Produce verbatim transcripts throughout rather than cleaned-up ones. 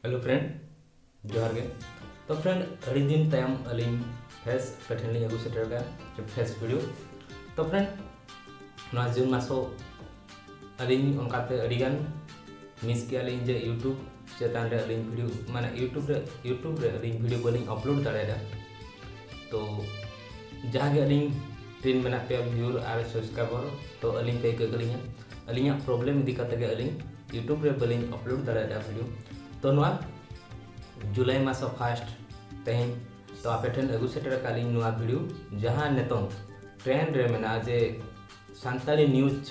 Hello friend, ᱡᱚᱦᱟᱨ ᱜᱮ᱾ ᱛᱚ friend, ᱟᱹᱰᱤ ᱫᱤᱱ ᱛᱟᱭᱚᱢ ᱟᱹᱞᱤᱧ ᱯᱷᱮᱥ ᱟᱯᱮ ᱴᱷᱮᱱ ᱞᱤᱧ ᱟᱹᱜᱩ ᱥᱮᱴᱮᱨ ᱟᱠᱟᱫᱟ, ᱯᱷᱮᱥ ᱵᱷᱤᱰᱤᱭᱳ᱾ ᱛᱚ friend, ᱱᱚᱣᱟ ᱡᱩᱱ ᱢᱟᱥ ᱦᱚᱸ ᱟᱹᱞᱤᱧ ᱚᱱᱠᱟᱛᱮ ᱟᱹᱰᱤᱜᱟᱱ ᱢᱤᱥ ᱠᱮᱜᱼᱟ ᱞᱤᱧ ᱡᱮ YouTube ᱪᱮᱛᱟᱱ ᱨᱮ ᱟᱹᱞᱤᱧ ᱵᱷᱤᱰᱤᱭᱳ, ᱢᱟᱱᱮ YouTube ᱨᱮ, YouTube ᱨᱮ ᱟᱹᱞᱤᱧ ᱵᱷᱤᱰᱤᱭᱳ ᱵᱟᱹᱞᱤᱧ ᱟᱯᱞᱳᱰ ᱫᱟᱲᱮᱭᱟᱫᱟ᱾ ᱛᱚ ᱡᱟᱦᱟᱸ ᱜᱮ ᱟᱹᱞᱤᱧ ᱨᱮᱱ ᱢᱮᱱᱟᱜ ᱯᱮᱭᱟ ᱵᱷᱤᱭᱩᱨ ᱟᱨ ᱥᱟᱵᱥᱠᱨᱟᱭᱵᱟᱨ, ᱛᱚ ᱟᱹᱞᱤᱧ ᱯᱮ ᱟᱹᱭᱠᱟᱹᱣ ᱠᱟᱹᱞᱤᱧᱟ ᱟᱹᱞᱤᱧᱟᱜ ᱯᱨᱚᱵᱞᱮᱢ ᱤᱫᱤ ᱠᱟᱛᱮ ᱜᱮ ᱟᱹᱞᱤᱧ YouTube ᱨᱮ ᱵᱟᱹᱞᱤᱧ ᱟᱯᱞᱳᱰ ᱫᱟᱲᱮᱭᱟᱫᱟ ᱵᱷᱤᱰᱤᱭᱳ᱾ ᱛᱚ ᱱᱚᱣᱟ ᱡᱩᱞᱟᱭ ᱢᱟᱥ ᱯᱷᱟᱥᱴ ᱛᱮᱦᱮᱧ ᱛᱚ ᱟᱯᱮ ᱴᱷᱮᱱ ᱟᱹᱜᱩ ᱥᱮᱴᱮᱨ ᱟᱠᱟᱫ ᱞᱤᱧ ᱱᱚᱣᱟ ᱵᱷᱤᱰᱤᱭᱳ, ᱡᱟᱦᱟᱸ ᱱᱤᱛᱚᱝ ᱴᱨᱮᱱᱰ ᱨᱮ ᱢᱮᱱᱟᱜᱼᱟ ᱡᱮ ᱥᱟᱱᱛᱟᱲᱤ ᱱᱤᱭᱩᱡᱽ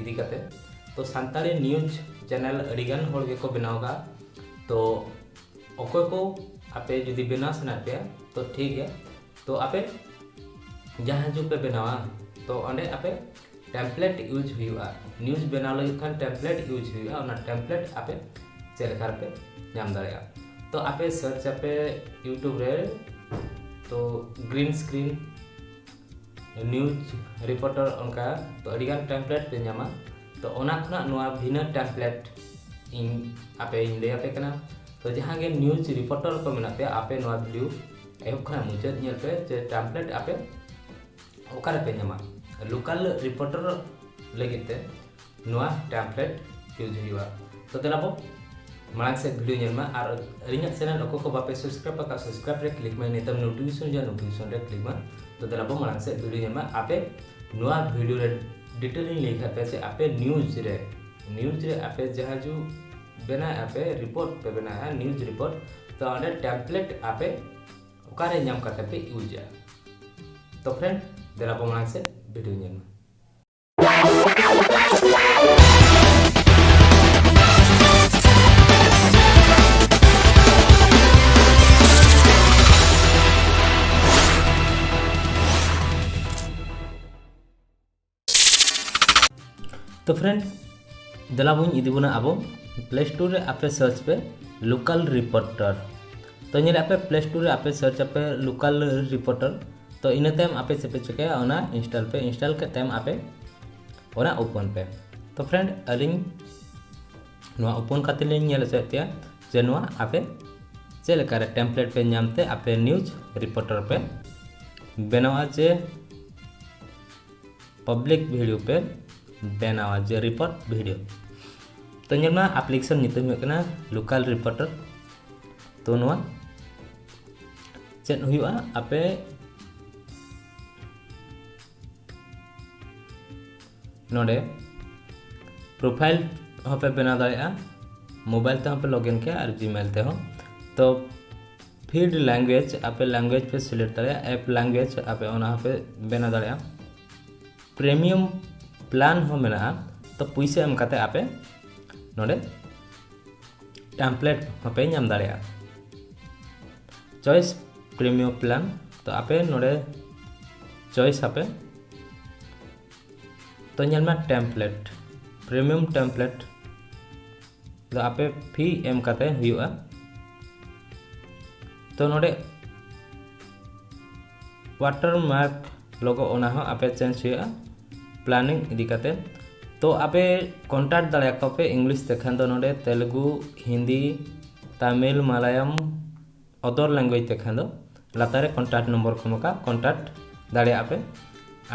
ᱤᱫᱤ ᱠᱟᱛᱮ᱾ ᱛᱚ ᱥᱟᱱᱛᱟᱲᱤ ᱱᱤᱭᱩᱡᱽ ᱪᱮᱱᱮᱞ ᱟᱹᱰᱤᱜᱟᱱ ᱦᱚᱲ ᱜᱮᱠᱚ ᱵᱮᱱᱟᱣ ᱟᱠᱟᱫᱼᱟ᱾ ᱛᱚ ᱚᱠᱚᱭ ᱠᱚ ᱟᱯᱮ ᱡᱩᱫᱤ ᱵᱮᱱᱟᱣ ᱥᱟᱱᱟᱭᱮᱫ ᱯᱮᱭᱟ ᱛᱚ ᱴᱷᱤᱠ ᱜᱮᱭᱟ, ᱛᱚ ᱟᱯᱮ ᱡᱟᱦᱟᱸ ᱡᱩᱜᱽ ᱯᱮ ᱵᱮᱱᱟᱣᱟ ᱛᱚ ᱚᱸᱰᱮ ᱟᱯᱮ ᱴᱮᱢᱯᱞᱮᱴ ᱤᱭᱩᱡᱽ ᱦᱩᱭᱩᱜᱼᱟ᱾ ᱱᱤᱭᱩᱡᱽ ᱵᱮᱱᱟᱣ ᱞᱟᱹᱜᱤᱫ ᱠᱷᱟᱱ ᱴᱮᱢᱯᱞᱮᱴ ᱤᱭᱩᱡᱽ ᱦᱩᱭᱩᱜᱼᱟ᱾ ᱚᱱᱟ ᱴᱮᱢᱯᱞᱮᱴ ᱟᱯᱮ ᱪᱮᱫ ᱞᱮᱠᱟ ᱨᱮᱯᱮ ᱧᱟᱢ ᱫᱟᱲᱮᱭᱟᱜᱼᱟ? ᱛᱚ ᱟᱯᱮ ᱥᱟᱨᱪ ᱟᱯᱮ YouTube ᱨᱮ, ᱛᱚ ᱜᱨᱤᱱ ᱥᱠᱨᱤᱱ ᱱᱤᱭᱩᱡᱽ ᱨᱤᱯᱳᱨᱴᱟᱨ, ᱚᱱᱠᱟ ᱛᱚ ᱟᱹᱰᱤᱜᱟᱱ ᱴᱮᱢᱯᱞᱮᱴ ᱯᱮ ᱧᱟᱢᱟ᱾ ᱛᱚ ᱚᱱᱟ ᱠᱷᱚᱱᱟᱜ ᱱᱚᱣᱟ ᱵᱷᱤᱱᱟᱹ ᱴᱮᱢᱯᱞᱮᱴ ᱤᱧ ᱟᱯᱮᱧ ᱞᱟᱹᱭ ᱟᱯᱮ ᱠᱟᱱᱟ᱾ ᱛᱚ ᱡᱟᱦᱟᱸ ᱜᱮ ᱱᱤᱭᱩᱡᱽ ᱨᱤᱯᱳᱨᱴᱟᱨ ᱠᱚ ᱢᱮᱱᱟᱜ ᱯᱮᱭᱟ, ᱟᱯᱮ ᱱᱚᱣᱟ ᱵᱷᱤᱰᱤᱭᱳ ᱮᱦᱚᱵ ᱠᱷᱚᱱᱟᱜ ᱢᱩᱪᱟᱹᱫ ᱧᱮᱞ ᱯᱮ ᱡᱮ ᱴᱮᱢᱯᱞᱮᱴ ᱟᱯᱮ ᱚᱠᱟ ᱨᱮᱯᱮ ᱧᱟᱢᱟ᱾ ᱞᱳᱠᱟᱞ ᱨᱤᱯᱳᱨᱴᱟᱨ ᱞᱟᱹᱜᱤᱫ ᱛᱮ ᱱᱚᱣᱟ ᱴᱮᱢᱯᱞᱮᱴ ᱤᱭᱩᱡᱽ ᱦᱩᱭᱩᱜᱼᱟ᱾ ᱛᱚ ᱫᱮᱞᱟ ᱵᱚ ᱢᱟᱲᱟᱝ ᱥᱮᱫ ᱵᱷᱤᱰᱤᱭᱳ ᱧᱮᱞ ᱢᱟ, ᱟᱨ ᱟᱹᱞᱤᱧᱟᱜ ᱪᱮᱱᱮᱞ ᱚᱠᱚᱭ ᱠᱚ ᱵᱟᱯᱮ ᱥᱟᱵᱥᱠᱨᱟᱭᱤᱵ ᱟᱠᱟᱫ, ᱥᱟᱵᱥᱠᱨᱟᱭᱤᱵ ᱨᱮ ᱠᱞᱤᱠ ᱢᱟ, ᱤᱱᱟᱹ ᱛᱟᱭᱚᱢ ᱱᱳᱴᱤᱯᱷᱤᱠᱮᱥᱚᱱ ᱦᱤᱡᱩᱜᱼᱟ, ᱱᱳᱴᱤᱯᱷᱤᱠᱮᱥᱚᱱ ᱨᱮ ᱠᱞᱤᱠ ᱢᱟ᱾ ᱛᱚ ᱫᱮᱞᱟ ᱵᱚ ᱢᱟᱲᱟᱝ ᱥᱮᱫ ᱵᱷᱤᱰᱤᱭᱳ ᱧᱮᱞ ᱢᱟ᱾ ᱟᱯᱮ ᱱᱚᱣᱟ ᱵᱷᱤᱰᱤᱭᱳ ᱨᱮ ᱰᱤᱴᱮᱞ ᱤᱧ ᱞᱟᱹᱭ ᱠᱟᱜ ᱯᱮᱭᱟ ᱡᱮ ᱟᱯᱮ ᱱᱤᱭᱩᱡᱽ ᱨᱮ, ᱱᱤᱭᱩᱡᱽ ᱨᱮ ᱟᱯᱮ ᱡᱟᱦᱟᱸ ᱡᱩ ᱵᱮᱱᱟᱣ ᱟᱯᱮ, ᱨᱤᱯᱳᱨᱴ ᱯᱮ ᱵᱮᱱᱟᱣᱟ, ᱱᱤᱭᱩᱡᱽ ᱨᱤᱯᱳᱨᱴ, ᱛᱚ ᱚᱸᱰᱮ ᱴᱮᱢᱯᱞᱮᱴ ᱟᱯᱮ ᱚᱠᱟᱨᱮ ᱧᱟᱢ ᱠᱟᱛᱮ ᱯᱮ ᱤᱭᱩᱡᱟ? ᱛᱚ ᱯᱷᱨᱮᱱᱰ, ᱫᱮᱞᱟ ᱵᱚ ᱢᱟᱲᱟᱝ ᱥᱮᱫ ᱵᱷᱤᱰᱤᱭᱳ ᱧᱮᱞ ᱢᱟ᱾ ᱛᱚ ᱯᱷᱨᱮᱱᱰ, ᱫᱮᱞᱟ ᱵᱚᱱ ᱤᱫᱤ ᱵᱚᱱᱟ ᱟᱵᱚ ᱯᱞᱮ ᱥᱴᱳᱨ ᱨᱮ ᱟᱯᱮ ᱥᱟᱨᱪ ᱯᱮ ᱞᱳᱠᱟᱞ ᱨᱤᱯᱳᱨᱴᱟᱨ᱾ ᱛᱚ ᱧᱮᱞ ᱟᱯᱮ ᱯᱞᱮ ᱥᱴᱳᱨ ᱨᱮ ᱟᱯᱮ ᱥᱟᱨᱪ ᱟᱯᱮ ᱞᱳᱠᱟᱞ ᱨᱤᱯᱳᱨᱴᱟᱨ᱾ ᱛᱚ ᱤᱱᱟᱹ ᱛᱟᱭᱚᱢ ᱟᱯᱮ ᱪᱮᱫ ᱯᱮ ᱪᱤᱠᱟᱹᱭᱟ, ᱚᱱᱟ ᱤᱱᱥᱴᱚᱞ ᱯᱮ᱾ ᱤᱱᱥᱴᱚᱞ ᱠᱮᱫ ᱛᱟᱭᱚᱢ ᱟᱯᱮ ᱚᱱᱟ ᱳᱯᱮᱱ ᱯᱮ᱾ ᱛᱚ ᱯᱷᱨᱮᱱᱰ, ᱟᱹᱞᱤᱧ ᱱᱚᱣᱟ ᱳᱯᱮᱱ ᱠᱟᱛᱮ ᱞᱤᱧ ᱧᱮᱞ ᱦᱚᱪᱚᱭᱮᱫ ᱯᱮᱭᱟ᱾ ᱡᱮ ᱱᱚᱣᱟ ᱟᱯᱮ ᱪᱮᱫ ᱞᱮᱠᱟᱨᱮ template ᱯᱮ ᱧᱟᱢ ᱛᱮ ᱟᱯᱮ news reporter ᱯᱮ ᱵᱮᱱᱟᱣᱟ ᱪᱮ public video ᱯᱮ ᱵᱮᱱᱟᱣᱟ ᱡᱮ report video᱾ ᱛᱚ ᱧᱮᱞ ᱢᱟ application ᱧᱩᱛᱩᱢ ᱦᱩᱭᱩᱜ ᱠᱟᱱᱟ Local Reporter᱾ ᱛᱚ ᱱᱚᱣᱟ ᱪᱮᱫ ᱦᱩᱭᱩᱜᱼᱟ, ᱟᱯᱮ ᱱᱚᱰᱮ profile ᱦᱚᱸᱯᱮ ᱵᱮᱱᱟᱣ ᱫᱟᱲᱮᱭᱟᱜᱼᱟ, mobile ᱛᱮᱦᱚᱸ ᱯᱮ login ᱠᱮᱭᱟ ᱟᱨ Gmail ᱛᱮᱦᱚᱸ᱾ ᱛᱚ feed language, ᱟᱯᱮ language ᱯᱮ select ᱫᱟᱲᱮᱭᱟᱜᱼᱟ, app language ᱟᱯᱮ ᱚᱱᱟ ᱦᱚᱸᱯᱮ ᱵᱮᱱᱟᱣ ᱫᱟᱲᱮᱭᱟᱜᱼᱟ᱾ Premium plan ᱦᱚᱸ ᱢᱮᱱᱟᱜᱼᱟ, ᱛᱚ ᱯᱩᱭᱥᱟᱹ ᱮᱢ ᱠᱟᱛᱮ ᱟᱯᱮ ᱱᱚᱰᱮ template ᱦᱚᱸᱯᱮ ᱧᱟᱢ ᱫᱟᱲᱮᱭᱟᱜᱼᱟ᱾ Choice premium plan, ᱛᱚ ᱟᱯᱮ ᱱᱚᱰᱮ choice ᱟᱯᱮ᱾ ᱛᱚ ᱧᱮᱞ ᱢᱮ template, premium template ᱫᱚ ᱟᱯᱮ fee ᱮᱢ ᱠᱟᱛᱮ ᱦᱩᱭᱩᱜᱼᱟ᱾ ᱛᱚ ᱱᱚᱰᱮ watermark logo ᱚᱱᱟ ᱦᱚᱸ ᱟᱯᱮ change ᱦᱩᱭᱩᱜᱼᱟ planning ᱤᱫᱤ ᱠᱟᱛᱮ᱾ ᱛᱚ ᱟᱯᱮ contact ᱫᱟᱲᱮᱭᱟᱠᱚ ᱯᱮ English ᱛᱮᱠᱷᱟᱱ ᱫᱚ ᱱᱚᱰᱮ ᱛᱮᱞᱮᱜᱩ, ᱦᱤᱱᱫᱤ, ᱛᱟᱢᱤᱞ, ᱢᱟᱞᱟᱭᱟᱢ, other language ᱛᱮᱠᱷᱟᱱ ᱫᱚ ᱞᱟᱛᱟᱨ ᱨᱮ contact number ᱠᱚ ᱮᱢ ᱟᱠᱟᱫᱼᱟ, contact ᱫᱟᱲᱮᱭᱟᱜᱼᱟ ᱯᱮ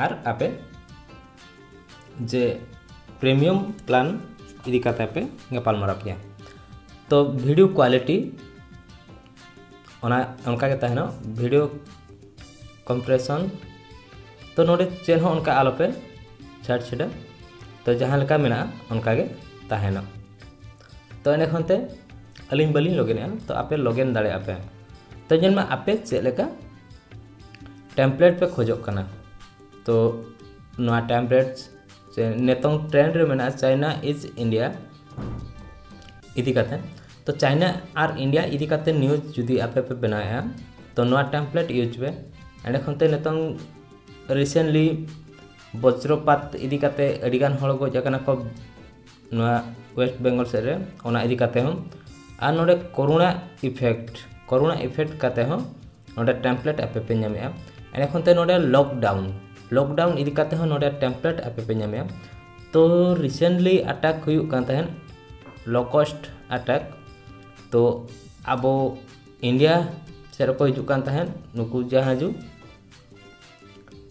ᱟᱨ ᱟᱯᱮ ᱡᱮ premium plan ᱤᱫᱤ ᱠᱟᱛᱮ ᱯᱮ ᱜᱟᱯᱟᱞᱢᱟᱨᱟᱣ ᱠᱮᱭᱟ᱾ ᱛᱚ video quality ᱚᱱᱟ ᱚᱱᱠᱟ ᱜᱮ ᱛᱟᱦᱮᱱᱟ, video compression᱾ ᱛᱚ ᱱᱚᱰᱮ ᱪᱮᱫ ᱦᱚᱸ ᱚᱱᱠᱟ ᱟᱞᱚᱯᱮ ᱪᱷᱟᱴ ᱪᱷᱟᱴᱟ, ᱛᱚ ᱡᱟᱦᱟᱸ ᱞᱮᱠᱟ ᱢᱮᱱᱟᱜᱼᱟ ᱚᱱᱠᱟ ᱜᱮ ᱛᱟᱦᱮᱱᱟ᱾ ᱛᱚ ᱮᱸᱰᱮᱠᱷᱟᱱ ᱛᱮ ᱟᱹᱞᱤᱧ ᱵᱟᱹᱞᱤᱧ login ᱮᱜᱼᱟ, ᱛᱚ ᱟᱯᱮ login ᱫᱟᱲᱮᱭᱟᱜᱼᱟ ᱯᱮ᱾ ᱛᱚ ᱧᱮᱞ ᱢᱮ ᱟᱯᱮ ᱪᱮᱫ ᱞᱮᱠᱟ template ᱯᱮ ᱠᱷᱚᱡᱚᱜ ᱠᱟᱱᱟ, ᱛᱚ ᱱᱚᱣᱟ template ᱥᱮ ᱱᱤᱛᱚᱝ trend ᱨᱮ ᱢᱮᱱᱟᱜᱼᱟ China is India ᱤᱫᱤ ᱠᱟᱛᱮ᱾ ᱛᱚ China ᱟᱨ India ᱤᱫᱤ ᱠᱟᱛᱮ news ᱡᱩᱫᱤ ᱟᱯᱮ ᱯᱮ ᱵᱮᱱᱟᱣᱮᱫᱼᱟ, ᱛᱚ ᱱᱚᱣᱟ template use ᱯᱮ᱾ ᱮᱸᱰᱮᱠᱷᱟᱱ ᱛᱮ ᱱᱤᱛᱚᱝ recently ᱵᱚᱡᱨᱚᱯᱟᱛ ᱤᱫᱤ ᱠᱟᱛᱮ ᱟᱹᱰᱤᱜᱟᱱ ᱦᱚᱲ ᱜᱚᱡ ᱟᱠᱟᱱᱟ ᱠᱚ ᱱᱚᱣᱟ West Bengal ᱥᱮᱫ ᱨᱮ, ᱚᱱᱟ ᱤᱫᱤ ᱠᱟᱛᱮ ᱦᱚᱸ᱾ ᱟᱨ ᱱᱚᱰᱮ corona effect, corona effect ᱠᱟᱛᱮ ᱦᱚᱸ ᱱᱚᱰᱮ template ᱟᱯᱮ ᱯᱮ ᱧᱟᱢᱮᱜᱼᱟ᱾ ᱮᱸᱰᱮᱠᱷᱟᱱ ᱛᱮ ᱱᱚᱰᱮ lockdown, lockdown ᱤᱫᱤ ᱠᱟᱛᱮ ᱦᱚᱸ ᱱᱚᱰᱮ template ᱟᱯᱮ ᱯᱮ ᱧᱟᱢᱮᱜᱼᱟ᱾ ᱛᱚ recently attack ᱦᱩᱭᱩᱜ ᱠᱟᱱ ᱛᱟᱦᱮᱸᱫ, locust attack, ᱛᱚ ᱟᱵᱚ ᱤᱱᱰᱤᱭᱟ ᱥᱮᱫ ᱨᱮᱠᱚ ᱦᱤᱡᱩᱜ ᱠᱟᱱ ᱛᱟᱦᱮᱸᱫ ᱱᱩᱠᱩ ᱡᱟᱦᱟᱸ ᱡᱩ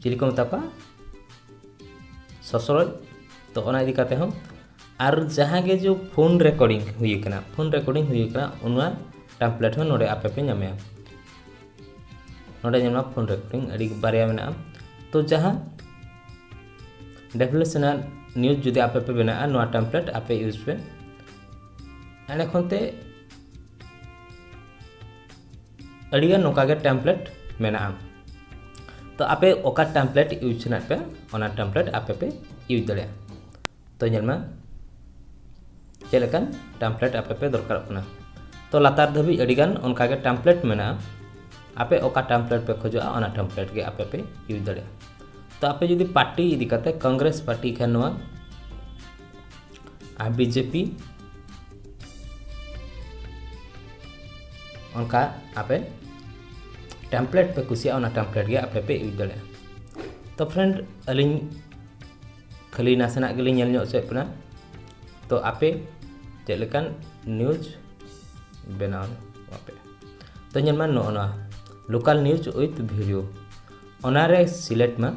ᱪᱤᱞᱤ ᱠᱚ ᱢᱮᱛᱟ ᱠᱚᱣᱟ, ᱥᱚᱥᱨᱚᱡᱽ᱾ ᱛᱚ ᱚᱱᱟ ᱤᱫᱤ ᱠᱟᱛᱮ ᱦᱚᱸ, ᱟᱨ ᱡᱟᱦᱟᱸ ᱜᱮ ᱡᱩ ᱯᱷᱳᱱ ᱨᱮᱠᱚᱨᱰᱤᱝ ᱦᱩᱭ ᱠᱟᱱᱟ, ᱯᱷᱳᱱ ᱨᱮᱠᱚᱨᱰᱤᱝ ᱦᱩᱭ ᱠᱟᱱᱟ, ᱚᱱᱟ ᱴᱮᱢᱯᱞᱮᱴ ᱦᱚᱸ ᱱᱚᱰᱮ ᱟᱯᱮ ᱯᱮ ᱧᱟᱢᱮᱭᱟ᱾ ᱱᱚᱰᱮ ᱧᱮᱞ ᱢᱟ ᱯᱷᱳᱱ ᱨᱮᱠᱚᱨᱰᱤᱝ ᱟᱹᱰᱤ ᱵᱟᱨᱭᱟ ᱢᱮᱱᱟᱜᱼᱟ᱾ ᱛᱚ ᱡᱟᱦᱟᱸ ᱰᱮᱯᱷᱤᱱᱮᱥᱚᱱᱟᱞ ᱱᱤᱭᱩᱡᱽ ᱡᱩᱫᱤ ᱟᱯᱮ ᱯᱮ ᱵᱮᱱᱟᱜᱼᱟ, ᱱᱚᱣᱟ ᱴᱮᱢᱯᱞᱮᱴ ᱟᱯᱮ ᱤᱭᱩᱡᱽ ᱯᱮ᱾ ᱮᱸᱰᱮ ᱠᱷᱚᱱ ᱛᱮ ᱟᱹᱰᱤᱜᱟᱱ ᱱᱚᱝᱠᱟ ᱜᱮ ᱴᱮᱢᱯᱞᱮᱴ ᱢᱮᱱᱟᱜᱼᱟ᱾ ᱛᱚ ᱟᱯᱮ ᱚᱠᱟ ᱴᱮᱢᱯᱞᱮᱴ ᱤᱭᱩᱡᱽ ᱥᱟᱱᱟᱭᱮᱫ ᱯᱮ, ᱚᱱᱟ ᱴᱮᱢᱯᱞᱮᱴ ᱟᱯᱮ ᱯᱮ ᱤᱭᱩᱡᱽ ᱫᱟᱲᱮᱭᱟᱜᱼᱟ᱾ ᱛᱚ ᱧᱮᱞ ᱢᱮ ᱪᱮᱫ ᱞᱮᱠᱟᱱ ᱴᱮᱢᱯᱞᱮᱴ ᱟᱯᱮ ᱯᱮ ᱫᱚᱨᱠᱟᱨᱚᱜ ᱠᱟᱱᱟ᱾ ᱛᱚ ᱞᱟᱛᱟᱨ ᱫᱷᱟᱹᱵᱤᱡ ᱟᱹᱰᱤᱜᱟᱱ ᱚᱱᱠᱟ ᱜᱮ ᱴᱮᱢᱯᱞᱮᱴ ᱢᱮᱱᱟᱜᱼᱟ᱾ ᱟᱯᱮ ᱚᱠᱟ ᱴᱮᱢᱯᱞᱮᱴ ᱯᱮ ᱠᱷᱚᱡᱚᱜᱼᱟ, ᱚᱱᱟ ᱴᱮᱢᱯᱞᱮᱴ ᱜᱮ ᱟᱯᱮ ᱯᱮ ᱤᱭᱩᱡᱽ ᱫᱟᱲᱮᱭᱟᱜᱼᱟ᱾ ᱛᱚ ᱟᱯᱮ ᱡᱩᱫᱤ ᱯᱟᱨᱴᱤ ᱤᱫᱤ ᱠᱟᱛᱮ ᱠᱚᱝᱜᱨᱮᱥ ᱯᱟᱨᱴᱤ ᱠᱷᱟᱱ ᱱᱚᱣᱟ, ᱟᱨ ᱵᱤᱡᱮᱯᱤ ᱚᱱᱠᱟ ᱟᱯᱮ ᱴᱮᱢᱯᱞᱮᱴ ᱯᱮ ᱠᱩᱥᱤᱭᱟᱜᱼᱟ, ᱚᱱᱟ ᱴᱮᱢᱯᱞᱮᱴ ᱜᱮ ᱟᱯᱮ ᱯᱮ ᱤᱭᱩᱡᱽ ᱫᱟᱲᱮᱭᱟᱜᱼᱟ᱾ ᱛᱚ ᱯᱷᱨᱮᱱᱰ, ᱟᱹᱞᱤᱧ ᱠᱷᱟᱹᱞᱤ ᱱᱟᱥᱮᱱᱟᱜ ᱜᱮᱞᱤᱧ ᱧᱮᱞ ᱧᱚᱜ ᱦᱚᱪᱚᱭᱮᱫ ᱵᱚᱱᱟ᱾ ᱛᱚ ᱟᱯᱮ ᱪᱮᱫ ᱞᱮᱠᱟᱱ ᱱᱤᱭᱩᱡᱽ ᱵᱮᱱᱟᱣ ᱟᱯᱮ? ᱛᱚ ᱧᱮᱞ ᱢᱟ ᱱᱚᱜᱼᱚ ᱱᱚᱣᱟ local news with video, ᱚᱱᱟᱨᱮ ᱥᱤᱞᱮᱠᱴ ᱢᱟ᱾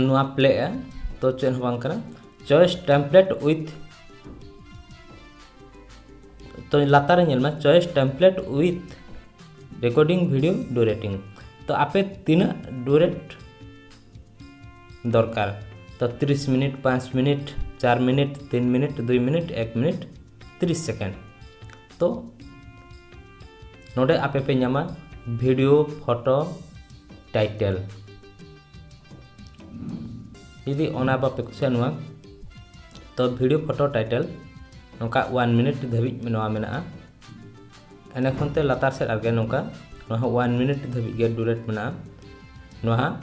ᱱᱚᱣᱟ ᱯᱞᱮᱜᱼᱟ, ᱛᱚ ᱪᱮᱫ ᱦᱚᱸ ᱵᱟᱝ ᱠᱟᱱᱟ, choice template with, ᱛᱚ ᱞᱟᱛᱟᱨ ᱨᱮ ᱧᱮᱞ ᱢᱮ choice template with recording video duration᱾ ᱛᱚ ᱟᱯᱮ ᱛᱤᱱᱟᱹᱜ ᱰᱩᱨᱮᱴ ᱫᱚᱨᱠᱟᱨ? ᱛᱚ ᱛᱤᱨᱤᱥ ᱢᱤᱱᱤᱴ, ᱯᱟᱸᱪ ᱢᱤᱱᱤᱴ, ᱪᱟᱨ ᱢᱤᱱᱤᱴ, ᱛᱤᱱ ᱢᱤᱱᱤᱴ, ᱫᱩᱭ ᱢᱤᱱᱤᱴ, ᱮᱠ ᱢᱤᱱᱤᱴ, ᱛᱤᱨᱤᱥ ᱥᱮᱠᱮᱱᱰ᱾ ᱛᱚ ᱱᱚᱰᱮ ᱟᱯᱮ ᱯᱮ ᱧᱟᱢᱟ video, photo, title᱾ ᱡᱩᱫᱤ ᱚᱱᱟ ᱵᱟᱯᱮ ᱠᱩᱥᱤᱭᱟᱜᱼᱟ ᱱᱚᱣᱟ, ᱛᱚ video, photo, title ᱱᱚᱝᱠᱟ one minute ᱫᱷᱟᱹᱵᱤᱡ ᱱᱚᱣᱟ ᱢᱮᱱᱟᱜᱼᱟ᱾ ᱮᱸᱰᱮ ᱠᱷᱚᱱ ᱛᱮ ᱞᱟᱛᱟᱨ ᱥᱮᱫ ᱟᱨᱜᱮ ᱱᱚᱝᱠᱟ ᱱᱚᱣᱟ ᱦᱚᱸ one minute ᱫᱷᱟᱹᱵᱤᱡ ᱜᱮ ᱰᱩᱨᱮᱴ ᱢᱮᱱᱟᱜᱼᱟ᱾ ᱱᱚᱣᱟ ᱦᱟᱸᱜ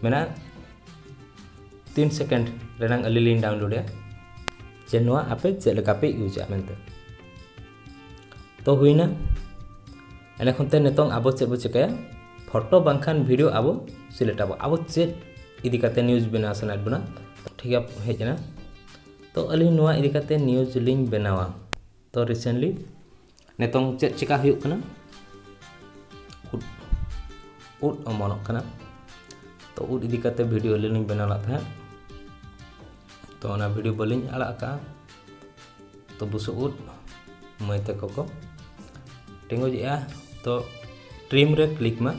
ᱢᱮᱱᱟᱜᱼᱟ ᱛᱤᱱ ᱥᱮᱠᱮᱱᱰ ᱨᱮᱱᱟᱝ ᱟᱹᱞᱤᱧ ᱞᱤᱧ ᱰᱟᱣᱩᱱᱞᱳᱰᱮᱜᱼᱟ, ᱡᱮ ᱱᱚᱣᱟ ᱟᱯᱮ ᱪᱮᱫ ᱞᱮᱠᱟ ᱯᱮ ᱤᱭᱩᱡᱟ ᱢᱮᱱᱛᱮ᱾ ᱛᱚ ᱦᱩᱭᱱᱟ᱾ ᱮᱸᱰᱮ ᱠᱷᱚᱱ ᱛᱮ ᱱᱤᱛᱚᱝ ᱟᱵᱚ ᱪᱮᱫ ᱵᱚ ᱪᱤᱠᱟᱹᱭᱟ, ᱯᱷᱳᱴᱳ ᱵᱟᱝᱠᱷᱟᱱ ᱵᱷᱤᱰᱤᱭᱳ ᱟᱵᱚ ᱥᱤᱞᱮᱠᱴ ᱟᱵᱚ, ᱟᱵᱚ ᱪᱮᱫ ᱤᱫᱤ ᱠᱟᱛᱮ ᱱᱤᱭᱩᱡᱽ ᱵᱮᱱᱟᱣ ᱥᱟᱱᱟᱭᱮᱫ ᱵᱚᱱᱟ, ᱴᱷᱤᱠ ᱜᱮᱭᱟ, ᱦᱮᱡ ᱮᱱᱟ᱾ ᱛᱚ ᱟᱹᱞᱤᱧ ᱱᱚᱣᱟ ᱤᱫᱤ ᱠᱟᱛᱮ ᱱᱤᱭᱩᱡᱽ ᱞᱤᱧ ᱵᱮᱱᱟᱣᱟ᱾ ᱛᱚ recently ᱱᱤᱛᱚᱝ ᱪᱮᱫ ᱪᱮᱠᱟ ᱦᱩᱭᱩᱜ ᱠᱟᱱᱟ, ᱩᱫ, ᱩᱫ ᱚᱢᱚᱱᱚᱜ ᱠᱟᱱᱟ᱾ ᱛᱚ ᱩᱫ ᱤᱫᱤ ᱠᱟᱛᱮ ᱵᱷᱤᱰᱤᱭᱳ ᱟᱹᱞᱤᱧ ᱞᱤᱧ ᱵᱮᱱᱟᱣ ᱞᱮᱫ ᱛᱟᱦᱮᱸᱫ, ᱛᱚ ᱚᱱᱟ ᱵᱷᱤᱰᱤᱭᱳ ᱵᱟᱹᱞᱤᱧ ᱟᱲᱟᱜ ᱟᱠᱟᱫᱼᱟ᱾ ᱛᱚ ᱵᱩᱥᱩᱵ ᱩᱫ ᱢᱟᱹᱭ ᱛᱟᱠᱚ ᱠᱚ ᱴᱮᱸᱜᱚᱡᱮᱜᱼᱟ᱾ ᱛᱚ ᱴᱨᱤᱢ ᱨᱮ ᱠᱞᱤᱠ ᱢᱟ,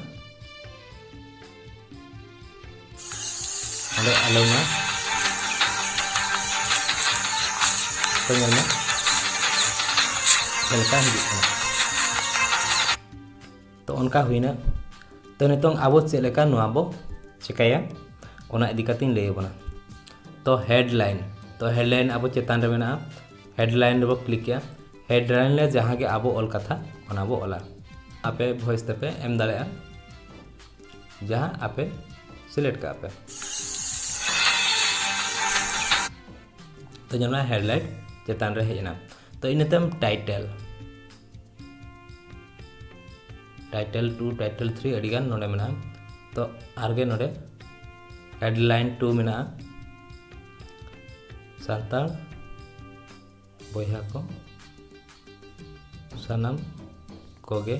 ᱚᱸᱰᱮ ᱟᱞᱚ ᱢᱟ᱾ ᱛᱚ ᱧᱮᱞ ᱢᱮ, ᱪᱮᱫ ᱞᱮᱠᱟ ᱦᱤᱡᱩᱜ ᱠᱟᱱᱟ᱾ ᱛᱚ ᱚᱱᱠᱟ ᱦᱩᱭᱱᱟ᱾ ᱛᱚ ᱱᱤᱛᱚᱝ ᱟᱵᱚ ᱪᱮᱫ ᱞᱮᱠᱟ ᱱᱚᱣᱟ ᱵᱚ ᱪᱮᱠᱟᱭᱟ, ᱚᱱᱟ ᱤᱫᱤ ᱠᱟᱛᱮᱧ ᱞᱟᱹᱭ ᱟᱵᱚᱱᱟ᱾ ᱛᱚ ᱦᱮᱰᱞᱟᱭᱤᱱ, ᱛᱚ ᱦᱮᱰᱞᱟᱭᱤᱱ ᱟᱵᱚ ᱪᱮᱛᱟᱱ ᱨᱮ ᱢᱮᱱᱟᱜᱼᱟ, ᱦᱮᱰᱞᱟᱭᱤᱱ ᱨᱮᱵᱚ ᱠᱞᱤᱠ ᱮᱜᱼᱟ᱾ ᱦᱮᱰᱞᱟᱭᱤᱱ ᱨᱮ ᱡᱟᱦᱟᱸ ᱜᱮ ᱟᱵᱚ ᱚᱞ ᱠᱟᱛᱷᱟ, ᱚᱱᱟ ᱵᱚ ᱚᱞᱟ᱾ ᱟᱯᱮ ᱵᱷᱚᱭᱮᱥ ᱛᱮᱯᱮ ᱮᱢ ᱫᱟᱲᱮᱭᱟᱜᱼᱟ, ᱡᱟᱦᱟᱸ ᱟᱯᱮ ᱥᱤᱞᱮᱠᱴ ᱠᱟᱜᱼᱟ ᱯᱮ᱾ ᱛᱚ ᱧᱮᱞ ᱢᱮ, ᱦᱮᱰᱞᱟᱭᱤᱱ ᱪᱮᱛᱟᱱ ᱨᱮ ᱦᱮᱡ ᱮᱱᱟ᱾ ᱛᱚ ᱤᱱᱟᱹ ᱛᱟᱭᱚᱢ title, title two, title three ᱟᱹᱰᱤᱜᱟᱱ ᱱᱚᱰᱮ ᱢᱮᱱᱟᱜᱼᱟ᱾ ᱛᱚ ᱟᱨᱜᱮ ᱱᱚᱰᱮ ᱦᱮᱰᱞᱟᱭᱤᱱ ᱴᱩ ᱢᱮᱱᱟᱜᱼᱟ, ᱥᱟᱱᱛᱟᱲ ᱵᱚᱭᱦᱟ ᱠᱚ ᱥᱟᱱᱟᱢ ᱠᱚᱜᱮ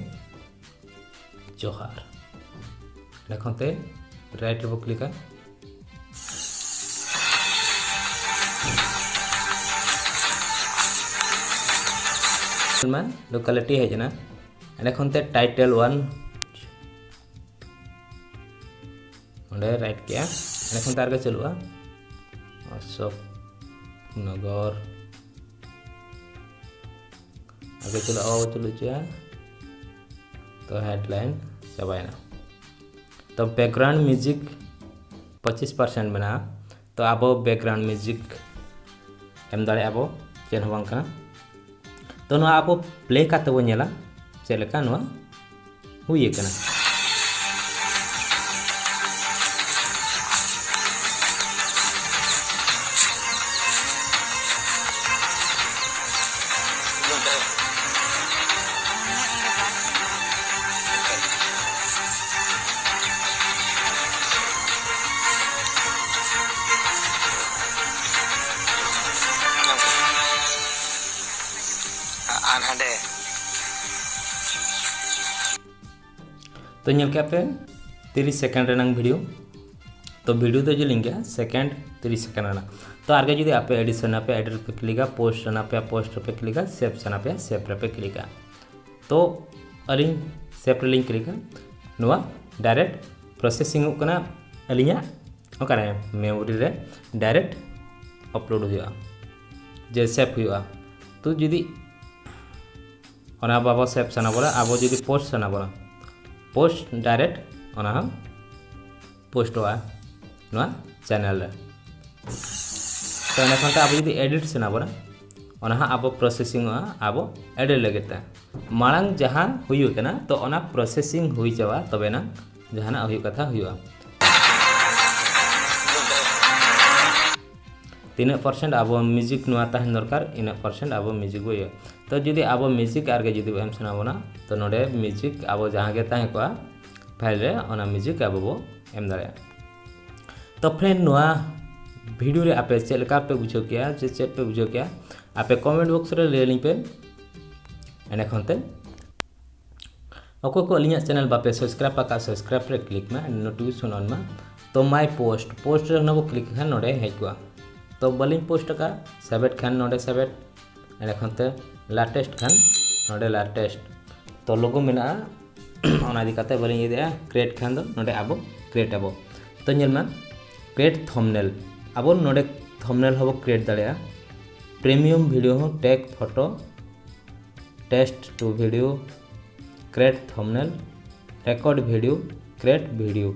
ᱡᱚᱦᱟᱨ᱾ ᱮᱸᱰᱮ ᱠᱷᱚᱱ ᱛᱮ ᱨᱟᱭᱤᱴ ᱨᱮᱵᱚ ᱠᱞᱤᱠᱟ᱾ ᱢᱟ ᱞᱳᱠᱟᱞᱤᱴᱤ ᱦᱮᱡ ᱮᱱᱟ᱾ ᱮᱸᱰᱮ ᱠᱷᱚᱱ ᱛᱮ ᱴᱟᱭᱴᱮᱞ ᱚᱣᱟᱱ ᱚᱸᱰᱮ ᱨᱟᱭᱤᱴ ᱠᱮᱜᱼᱟ᱾ ᱮᱸᱰᱮ ᱠᱷᱚᱱ ᱛᱮ ᱟᱨᱜᱮ ᱪᱟᱹᱞᱩᱜᱼᱟ ᱚᱥᱳᱠ ᱱᱚᱜᱚᱨ᱾ ᱟᱨᱜᱮ ᱪᱟᱹᱞᱩᱜᱼᱟ, ᱵᱟᱵᱚ ᱪᱟᱹᱞᱩ ᱦᱚᱪᱚᱭᱟ᱾ ᱛᱚ ᱦᱮᱰᱞᱟᱭᱤᱱ ᱪᱟᱵᱟᱭᱮᱱᱟ᱾ ᱛᱚ ᱵᱮᱠᱜᱨᱟᱣᱩᱱᱰ ᱢᱤᱣᱡᱤᱠ ᱯᱚᱸᱪᱤᱥ ᱯᱟᱨᱥᱮᱱᱴ ᱢᱮᱱᱟᱜᱼᱟ᱾ ᱛᱚ ᱟᱵᱚ ᱵᱮᱠᱜᱨᱟᱣᱩᱱᱰ ᱢᱤᱣᱡᱤᱠ ᱮᱢ ᱫᱟᱲᱮᱭᱟᱜᱼᱟ ᱵᱚ, ᱪᱮᱫ ᱦᱚᱸ ᱵᱟᱝ ᱠᱟᱱᱟ᱾ ᱛᱚ ᱱᱚᱣᱟ ᱟᱵᱚ ᱯᱞᱮ ᱠᱟᱛᱮ ᱵᱚ ᱧᱮᱞᱟ ᱪᱮᱫ ᱞᱮᱠᱟ ᱱᱚᱣᱟ ᱦᱩᱭ ᱟᱠᱟᱱᱟ᱾ ᱛᱚ ᱧᱮᱞ ᱠᱮᱫ ᱯᱮ ᱛᱤᱨᱤᱥ ᱥᱮᱠᱮᱱᱰ ᱨᱮᱱᱟᱝ ᱵᱷᱤᱰᱤᱭᱳ᱾ ᱛᱚ ᱵᱷᱤᱰᱤᱭᱳ ᱫᱚ ᱡᱮᱞᱮᱧ ᱜᱮᱭᱟ, ᱥᱮᱠᱮᱱᱰ ᱛᱤᱨᱤᱥ ᱥᱮᱠᱮᱱᱰ ᱨᱮᱱᱟᱜ᱾ ᱛᱚ ᱟᱨᱜᱮ ᱡᱩᱫᱤ ᱟᱯᱮ ᱮᱰᱤᱴ ᱥᱟᱱᱟ ᱯᱮᱭᱟ, ᱮᱰᱤᱴ ᱨᱮᱯᱮ ᱠᱞᱤᱠᱟ, ᱯᱳᱥᱴ ᱥᱟᱱᱟ ᱯᱮᱭᱟ, ᱯᱳᱥᱴ ᱨᱮᱯᱮ ᱠᱞᱤᱠᱟ, ᱥᱮᱵᱷ ᱥᱟᱱᱟ ᱯᱮᱭᱟ, ᱥᱮᱵᱷ ᱨᱮᱯᱮ ᱠᱞᱤᱠᱟ᱾ ᱛᱚ ᱟᱹᱞᱤᱧ ᱥᱮᱵᱷ ᱨᱮᱞᱤᱧ ᱠᱞᱤᱠᱟ᱾ ᱱᱚᱣᱟ ᱰᱟᱭᱨᱮᱠᱴ ᱯᱨᱚᱥᱮᱥᱤᱝᱚᱜ ᱠᱟᱱᱟ ᱟᱹᱞᱤᱧᱟᱜ ᱚᱠᱟᱨᱮ, ᱢᱮᱢᱳᱨᱤ ᱨᱮ ᱰᱟᱭᱨᱮᱠᱴ ᱟᱯᱞᱳᱰ ᱦᱩᱭᱩᱜᱼᱟ, ᱡᱮ ᱥᱮᱵᱷ ᱦᱩᱭᱩᱜᱼᱟ᱾ ᱛᱚ ᱡᱩᱫᱤ ᱚᱱᱟ ᱵᱟᱵᱚ ᱥᱮᱵᱷ ᱥᱟᱱᱟ ᱵᱚᱱᱟ, ᱟᱵᱚ ᱡᱩᱫᱤ ᱯᱳᱥᱴ ᱥᱟᱱᱟ ᱵᱚᱱᱟ, ᱯᱳᱥᱴ ᱰᱟᱭᱨᱮᱠᱴ ᱚᱱᱟ ᱦᱚᱸ ᱯᱳᱥᱴᱚᱜᱼᱟ ᱱᱚᱣᱟ ᱪᱮᱱᱮᱞ ᱨᱮ᱾ ᱛᱚ ᱮᱸᱰᱮᱠᱷᱟᱱ ᱛᱮ ᱟᱵᱚ ᱡᱩᱫᱤ ᱮᱰᱤᱴ ᱥᱟᱱᱟ ᱵᱚᱱᱟ, ᱚᱱᱟ ᱦᱚᱸ ᱟᱵᱚ ᱯᱨᱚᱥᱮᱥᱤᱝᱚᱜᱼᱟ ᱟᱵᱚ ᱮᱰᱤᱴ ᱞᱟᱹᱜᱤᱫ ᱛᱮ᱾ ᱢᱟᱲᱟᱝ ᱡᱟᱦᱟᱸ ᱦᱩᱭ ᱟᱠᱟᱱᱟ, ᱛᱚ ᱚᱱᱟ ᱯᱨᱚᱥᱮᱥᱤᱝ ᱦᱩᱭ ᱪᱟᱵᱟ, ᱛᱚᱵᱮᱱᱟᱝ ᱡᱟᱦᱟᱱᱟᱜ ᱦᱩᱭᱩᱜ ᱠᱟᱛᱷᱟ ᱦᱩᱭᱩᱜᱼᱟ᱾ ᱛᱤᱱᱟᱹᱜ ᱯᱟᱨᱥᱮᱱᱴ ᱟᱵᱚ ᱢᱤᱭᱩᱡᱤᱠ ᱱᱚᱣᱟ ᱛᱟᱦᱮᱱ ᱫᱚᱨᱠᱟᱨ, ᱤᱱᱟᱹᱜ ᱯᱟᱨᱥᱮᱱᱴ ᱟᱵᱚ ᱢᱤᱭᱩᱡᱤᱠ ᱵᱚ ᱤᱭᱟᱹ᱾ ᱛᱚ ᱡᱩᱫᱤ ᱟᱵᱚ ᱢᱤᱭᱩᱡᱤᱠ ᱟᱨᱜᱮ ᱡᱩᱫᱤ ᱵᱚ ᱮᱢ ᱥᱟᱱᱟ ᱵᱚᱱᱟ, ᱛᱚ ᱱᱚᱰᱮ ᱢᱤᱭᱩᱡᱤᱠ ᱟᱵᱚ ᱡᱟᱦᱟᱸ ᱜᱮ ᱛᱟᱦᱮᱸ ᱠᱚᱜᱼᱟ ᱯᱷᱟᱭᱤᱞ ᱨᱮ, ᱚᱱᱟ ᱢᱤᱭᱩᱡᱤᱠ ᱟᱵᱚ ᱵᱚ ᱮᱢ ᱫᱟᱲᱮᱭᱟᱜᱼᱟ᱾ ᱛᱚ ᱯᱷᱨᱮᱱᱰ, ᱱᱚᱣᱟ ᱵᱷᱤᱰᱤᱭᱳ ᱨᱮ ᱟᱯᱮ ᱪᱮᱫ ᱞᱮᱠᱟ ᱯᱮ ᱵᱩᱡᱷᱟᱹᱣ ᱠᱮᱜᱼᱟ, ᱪᱮ ᱪᱮᱫ ᱯᱮ ᱵᱩᱡᱷᱟᱹᱣ ᱠᱮᱜᱼᱟ, ᱟᱯᱮ ᱠᱚᱢᱮᱱᱴ ᱵᱚᱠᱥ ᱨᱮ ᱞᱟᱹᱭ ᱟᱹᱞᱤᱧ ᱯᱮ᱾ ᱮᱸᱰᱮᱠᱷᱟᱱ ᱛᱮ ᱚᱠᱚᱭ ᱠᱚ ᱟᱹᱞᱤᱧᱟᱜ ᱪᱮᱱᱮᱞ ᱵᱟᱯᱮ ᱥᱟᱵᱥᱠᱨᱟᱭᱤᱵ ᱟᱠᱟᱫ, ᱥᱟᱵᱥᱠᱨᱟᱭᱤᱵ ᱨᱮ ᱠᱞᱤᱠ ᱢᱮ, ᱱᱳᱴᱤᱯᱷᱤᱠᱮᱥᱚᱱ ᱚᱱ ᱢᱮ᱾ ᱛᱚ ᱢᱟᱭ ᱯᱳᱥᱴ, ᱯᱳᱥᱴ ᱨᱮ ᱚᱱᱟ ᱵᱚ ᱠᱞᱤᱠ ᱞᱮᱠᱷᱟᱱ ᱱᱚᱰᱮ ᱦᱮᱡ ᱠᱚᱜᱼᱟ᱾ ᱛᱚ ᱵᱟᱹᱞᱤᱧ ᱯᱳᱥᱴ ᱟᱠᱟᱫ, ᱥᱮᱵᱷ ᱮᱰ ᱠᱷᱟᱱ ᱱᱚᱰᱮ ᱥᱮᱵᱷ ᱮᱰ, ᱮᱸᱰᱮᱠᱷᱟᱱ ᱛᱮ ᱞᱮᱴᱮᱥᱴ ᱠᱷᱟᱱ ᱱᱚᱰᱮ ᱞᱮᱴᱮᱥᱴ᱾ ᱛᱚ ᱞᱳᱜᱳ ᱢᱮᱱᱟᱜᱼᱟ, ᱚᱱᱟ ᱤᱫᱤ ᱠᱟᱛᱮ ᱵᱟᱹᱞᱤᱧ ᱤᱭᱟᱹ ᱫᱟᱲᱮᱭᱟᱜᱼᱟ᱾ ᱠᱨᱤᱭᱮᱴ ᱠᱷᱟᱱ ᱫᱚ ᱱᱚᱰᱮ ᱟᱵᱚ ᱠᱨᱤᱭᱮᱴ ᱟᱵᱚ᱾ ᱛᱚ ᱧᱮᱞ ᱢᱮ, ᱠᱨᱤᱭᱮᱴ ᱛᱷᱟᱢᱵᱱᱮᱞ, ᱟᱵᱚ ᱱᱚᱰᱮ ᱛᱷᱟᱢᱵᱱᱮᱞ ᱦᱚᱸᱵᱚ ᱠᱨᱤᱭᱮᱴ ᱫᱟᱲᱮᱭᱟᱜᱼᱟ᱾ ᱯᱨᱤᱢᱤᱭᱟᱢ ᱵᱷᱤᱰᱤᱭᱳ ᱦᱚᱸ, tag photo, text to video, create thumbnail, record video, create video.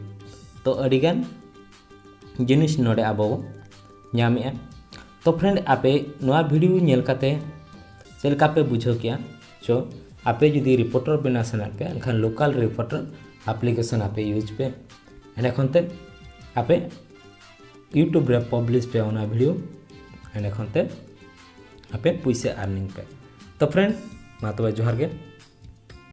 ᱛᱚ ᱟᱹᱰᱤᱜᱟᱱ ᱡᱤᱱᱤᱥ ᱱᱚᱰᱮ ᱟᱵᱚ ᱵᱚ ᱧᱟᱢᱮᱜᱼᱟ᱾ ᱛᱚ ᱯᱷᱨᱮᱱᱰ, ᱟᱯᱮ ᱱᱚᱣᱟ ᱵᱷᱤᱰᱤᱭᱳ ᱧᱮᱞ ᱠᱟᱛᱮ ᱪᱮᱫ ᱞᱮᱠᱟ ᱯᱮ ᱵᱩᱡᱷᱟᱹᱣ ᱠᱮᱜᱼᱟ? ᱪᱚ ᱟᱯᱮ ᱡᱩᱫᱤ ᱨᱤᱯᱳᱨᱴᱟᱨ ᱵᱮᱱᱟᱣ ᱥᱟᱱᱟᱭᱮᱫ ᱯᱮᱭᱟ, ᱮᱱᱠᱷᱟᱱ ᱞᱳᱠᱟᱞ ᱨᱤᱯᱳᱨᱴᱟᱨ ᱟᱯᱞᱤᱠᱮᱥᱚᱱ ᱟᱯᱮ ᱤᱭᱩᱡᱽ ᱯᱮ᱾ ᱮᱸᱰᱮᱠᱷᱟᱱ ᱛᱮ ᱟᱯᱮ ᱭᱩᱴᱩᱵᱽ ᱨᱮ ᱯᱟᱵᱽᱞᱤᱥ ᱯᱮ ᱚᱱᱟ ᱵᱷᱤᱰᱤᱭᱳ, ᱮᱸᱰᱮᱠᱷᱟᱱ ᱛᱮ ᱟᱯᱮ ᱯᱩᱭᱥᱟᱹ ᱟᱨᱱᱤᱝ ᱯᱮ᱾ ᱛᱚ ᱯᱷᱨᱮᱱᱰ, ᱢᱟ ᱛᱚᱵᱮ ᱡᱚᱦᱟᱨ ᱜᱮ᱾